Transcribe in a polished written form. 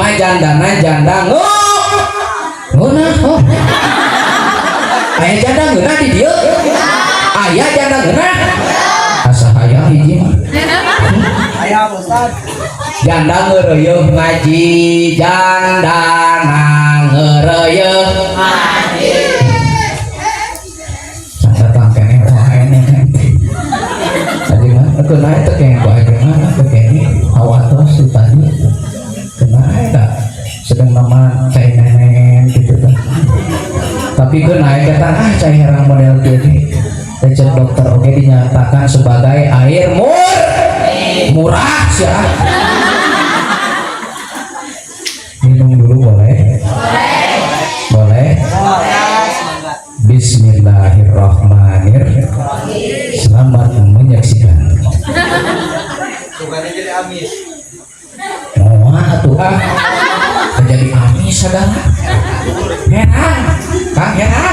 mah jandana janda ngeunah. Oh. Aya janda ngeunah di dieu? Aya janda ngeunah? Asa hayang hiji mah. Aya, Ustaz. Janda ngeureuyeuh ngaji, jandana ngeureuyeuh ngaji. Catatan keneh wae nih. Tadi mah keun ae teh kenging bae mah teh kenging hawatos di tadi. Keun ae da sedang nama cai nenen gitu tah. Tapi keun ae kata ah cai herang model kieu ge. Cek dokter oge dinyatakan sebagai air murah sih ah. Minum dulu boleh? Boleh. Bismillahirrahmanirrahim. Selamat menyaksikan. Bukannya jadi amis. Moal atuh ah. Jadi amis segala. Herang, Kang herang.